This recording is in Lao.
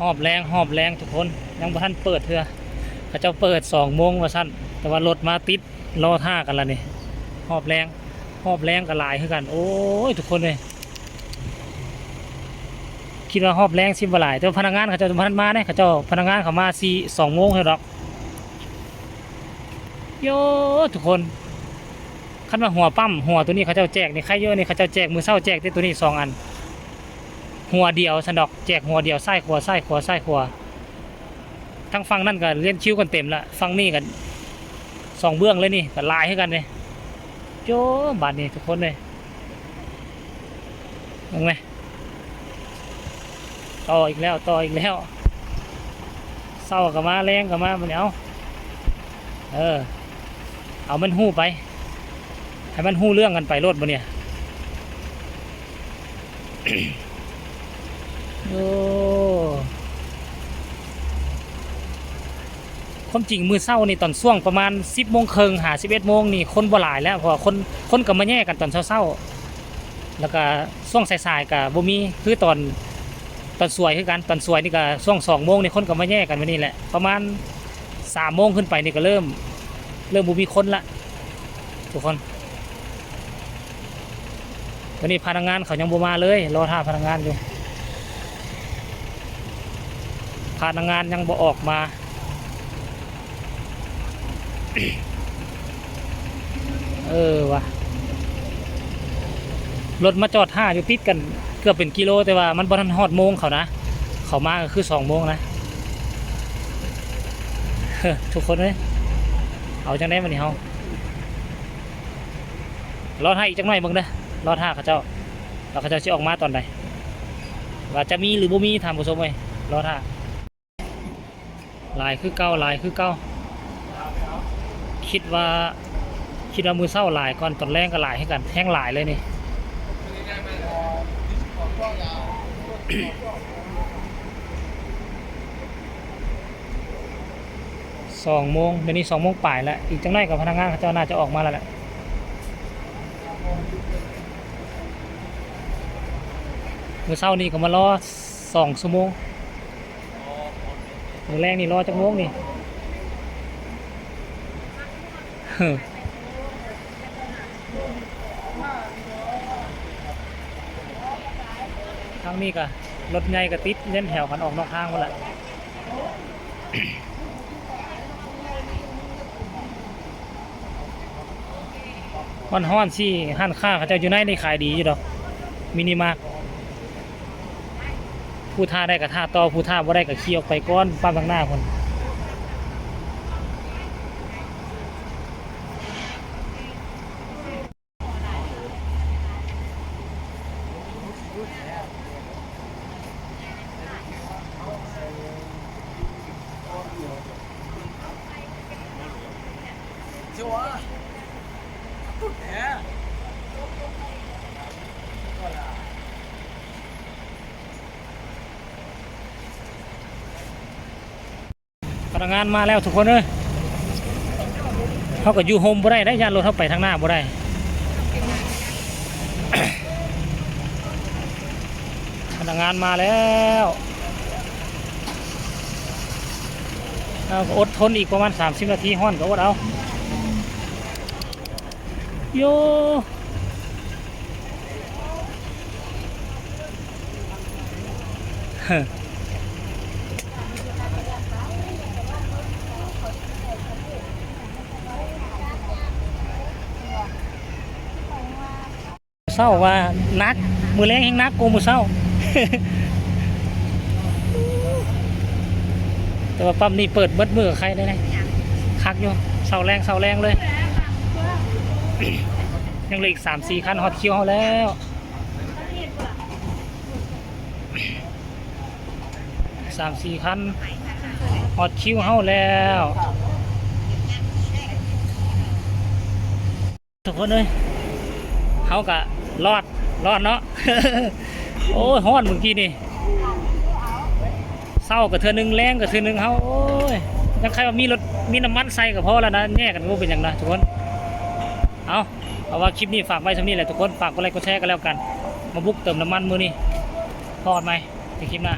ຮອບແລງ ຮອບແລງທຸກຄົນ ຍັງບໍ່ທັນເປີດເທື່ອ ເຂົາເຈົ້າເປີດສອງໂມງວ່າຊັ້ນ ແຕ່ວ່າລົດມາຕິດ ລໍຖ້າກັນລະນີ້ ຮອບແລງ ຮອບແລງກໍຫຼາຍຄືກັນ. ໂອ້ຍ ທຸກຄົນເອີຍ ຄິດວ່າຮອບແລງຊິບໍ່ຫຼາຍ ແຕ່ວ່າພະນັກງານເຂົາເຈົ້າບໍ່ທັນມາເດ້ ເຂົາເຈົ້າ ພະນັກງານເຂົາມາສີ່ ສອງໂມງເທົ່າດອກ. ໂຢ ທຸກຄົນ ຄັນວ່າຫົວປ້ຳ ຫົວໂຕນີ້ເຂົາເຈົ້າແຈກນີ້ ໃຄຢູ່ນີ້ ເຂົາເຈົ້າແຈກມື້ເຊົ້າ ແຈກແຕ່ໂຕນີ້ສອງອັນ ຫົວດຽວຊັ້ນດອກ ແຈກຫົວດຽວ ຊ້າຍຂວາ ຊ້າຍຂວາ ຊ້າຍຂວາ. ທາງຝັ່ງນັ້ນກໍລຽນຄິວກັນເຕັມລະ ຝັ່ງນີ້ກໍສອງເບື້ອງເລີຍນີ້ ກໍຫຼາຍຄືກັນເດ້. ໂຈ ບາດນີ້ທຸກຄົນເອີຍ ເບິ່ງແມ ຕໍ່ອີກແລ້ວ ຕໍ່ອີກແລ້ວ ເຊົ້າກໍມາ ແລງກໍມາ ບາດນີ້ເອົາ ເອີ ເອົາມັນຮູ້ໄປ ໃຫ້ມັນຮູ້ເລື່ອງກັນໄປໂລດບາດນີ້. ໂອ້ ຄວາມຈິງມື້ເຊົ້ານີ້ ຕອນຊ່ວງປະມານສິບໂມງເຄິ່ງຫາສິບເອັດໂມງນີ້ ຄົນບໍ່ຫຼາຍແລ້ວ ເພາະວ່າຄົນ ຄົນກໍມາແຍ່ກັນຕອນເຊົ້າໆ ແລ້ວກໍຊ່ວງສາຍໆກໍບໍ່ມີ ຄືຕອນ ຕອນສວຍຄືກັນ ຕອນສວຍນີ້ກໍຊ່ວງສອງໂມງນີ້ ຄົນກໍມາແຍ່ກັນແບບນີ້ແຫຼະ ປະມານສາມໂມງຂຶ້ນໄປນີ້ກໍເລີ່ມ ເລີ່ມບໍ່ມີຄົນລະ ທຸກຄົນ. ຕອນນີ້ພະນັກງານເຂົາຍັງບໍ່ມາເລີຍ ລໍຖ້າພະນັກງານຢູ່ ພະນັກງານຍັງບໍ່ອອກມາ. ເອີ ວ່າ ລົດມາຈອດຖ້າຢູ່ຕິດກັນເກືອບເປັນກິໂລ ແຕ່ວ່າມັນບໍ່ທັນຮອດໂມງເຂົານະ ເຂົາມາກໍຄືສອງໂມງນະ ເອີ ທຸກຄົນເອີຍ ເອົາຈັ່ງໃດບາດນີ້ເຮົາ ລໍຖ້າອີກຈັກໜ້ອຍເບິ່ງເດີ ລໍຖ້າເຂົາເຈົ້າ ວ່າເຂົາເຈົ້າຊິອອກມາຕອນໃດ ວ່າຈະມີຫຼືບໍ່ມີ ທ່ານຜູ້ຊົມເອີຍ ລໍຖ້າ. ຫຼາຍຄືເກົ່າ ຫຼາຍຄືເກົ່າ ຄິດວ່າ ຄິດວ່າມື້ເຊົ້າຫຼາຍກ່ອນ ຕອນແລງກໍຫຼາຍຄືກັນ ແຮງຫຼາຍເລີຍນີ້. ສອງໂມງ ດຽວນີ້ສອງໂມງປາຍແລ້ວ ອີກຈັກໜ້ອຍກໍພະນັກງານເຂົາເຈົ້າໜ້າຈະອອກມາແລ້ວແຫຼະ. ມື້ເຊົ້ານີ້ກໍມາລໍສອງຊົ່ວໂມງ ມື້ແລງນີ້ລໍຈັກໂມງນີ້? ທາງນີ້ກະລົດໃຫຍ່ກະຕິດລຽນແຖວກັນອອກນອກທາງພຸ້ນລະ. ຮ້ອນໆ ຊີ້ ຮ້ານຄ້າເຂົາເຈົ້າຢູ່ໃນນີ້ຂາຍດີຢູ່ດອກ ມິນິມາດ. ຜູ້ຖ້າໄດ້ກໍຖ້າຕໍ່ ຜູ້ຖ້າບໍ່ໄດ້ກໍຂີ່ອອກໄປກ່ອນ ປ້ຳທາງໜ້າພຸ້ນ. ພະນັກງານມາແລ້ວທຸກຄົນເອີຍ. ເຮົາກໍຢູ່ຮົ່ມບໍ່ໄດ້ເດ້ ຢ້ານລົດເຮົາໄປທາງໜ້າບໍ່ໄດ້. ພະນັກງານມາແລ້ວ. ເຮົາກໍອົດທົນອີກປະມານສາມສິບນາທີ ຮ້ອນກໍອົດເອົາ. ໂຢ ເຊົ້າວ່າໜັກ ມື້ແລງແຮງໜັກກວ່າມື້ເຊົ້າ. ແຕ່ວ່າປ້ຳນີ້ເປີດເບິດມື້ກໍໄຄແດ່ນະ ຄັກຢູ່ ເຊົ້າແລງ ເຊົ້າແລງເລີຍ. ຍັງເຫຼືອອີກສາມສີ່ຄັນຮອດຄິວເຮົາແລ້ວ ສາມສີ່ຄັນຮອດຄິວເຮົາແລ້ວ. ທຸກຄົນເອີຍ ເຮົາກະລອດ ລອດເນາະ. ໂອ້ຍ ຮ້ອນມື້ກີ້ນີ້ ເຊົ້າກະເທື່ອໜຶ່ງ ແລງກະເທື່ອໜຶ່ງ ເຮົາ ໂອ້ຍ ຍັງໃຄວ່າມີລົດ ມີນ້ຳມັນໃສ່ກະພໍແລ້ວນະ ແຍກກັນກະບໍ່ເປັນຫຍັງນະທຸກຄົນ. ເອົາ ເອົາວ່າຄລິບນີ້ຝາກໄວ້ສ່ຳນີ້ແຫຼະທຸກຄົນ ຝາກກົດໄລກົດແຊກັນແລ້ວກັນ ມາບຸກເຕີມນ້ຳມັນມື້ນີ້ ພໍກັນໃໝ່ໃນຄລິບໜ້າ.